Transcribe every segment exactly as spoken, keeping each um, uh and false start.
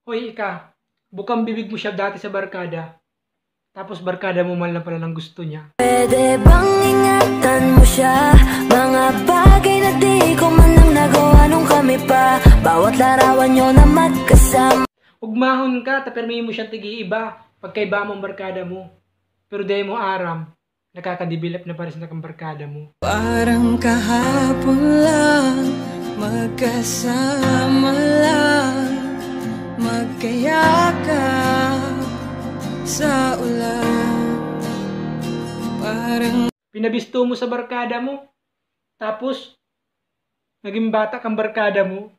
Hoy, ika, bukang bibig mo siya dati sa barkada. Tapos barkada mo man lang pala ng gusto niya. Pwede bang ingatan mo siya? Mga bagay na di ko man lang nagawa nung kami pa. Bawat larawan nyo na magkasama. Ugmahon ka, ta permi mo siyang tigi-iba. Pagkaiba mo ang barkada mo. Pero dai mo aram, nakakadevelop na pares na kang barkada mo. Parang kahapon lang, magkasama lang, magkayakap sa ulan. Parang Pinabisto mo sa barkada mo, tapos naging bata kang barkada mo.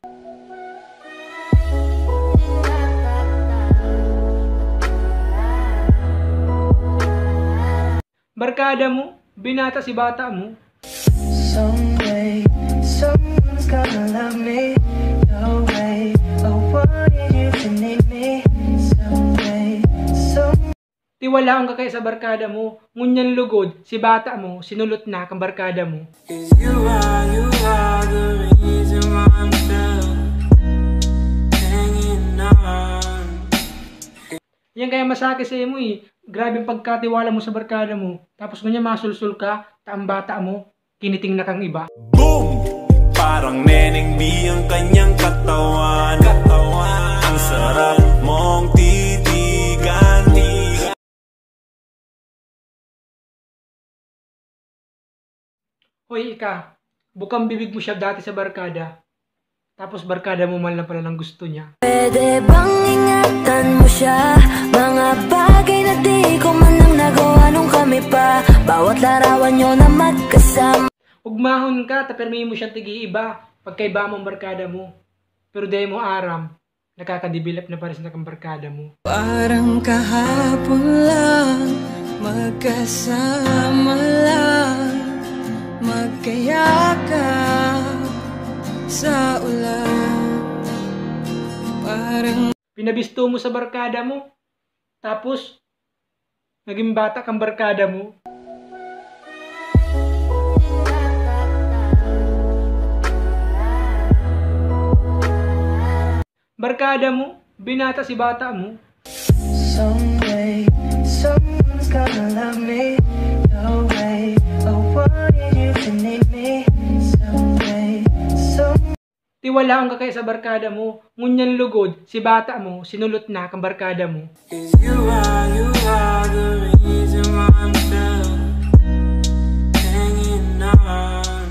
Barkada mo, binata si bata mo. Someday, someone's gonna love me the way I wanted you to need me. Someday, some Tiwalaon ka kaya sa barkada mo, ngunyan lugod, si bata mo, sinulot na kang barkada mo. Is you are, you are the reason why I'm still hanging on. Yan kaya masakit sa imo eh. Grabe ang pagkatiwala mo sa barkada mo. Tapos ngunyan masulsul ka, ta ang bata mo, kiniting na kang iba. Boom! Parang Neneng B ang kanyang katawan. Katawan. Ang sarap mong titigan. Hoy, ika, bukang bibig mo siya dati sa barkada. Tapos barkada mo man lang pala ng gusto niya. Pwede bang ingatan mo siya? Mga bagay na di ko man lang nagawa nung kami pa. Bawat larawan nyo na magkasama. Ugmahon ka, ta permi mo siyang tigi-iba. Pagkaiba mo ang barkada mo. Pero dai mo aram, nakakadevelop na pares na kang barkada mo. Parang kahapon lang, magkasama lang, magkayakap sa ulan. Parang Pinabisto mo sa barkada mo, tapos naging bata kang barkada mo. Barkada mo, binata si bata mo. Someday, someone's gonna love me the way I wanted you to need me. Someday, some Tiwalaon ka kaya sa barkada mo, ngunyan lugod, si bata mo, sinulot na kang barkada mo. Is you are, you are the reason why I'm still hanging on.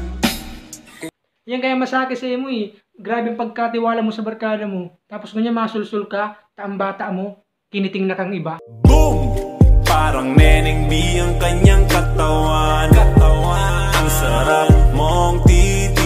Yan kaya masakit sa imo eh. Grabe ang pagkatiwala mo sa barkada mo. Tapos ngunyan masulsul ka, ta ang bata mo, kiniting na kang iba. Boom! Parang Neneng B ang kanyang katawan. Katawan. Ang sarap mong titi-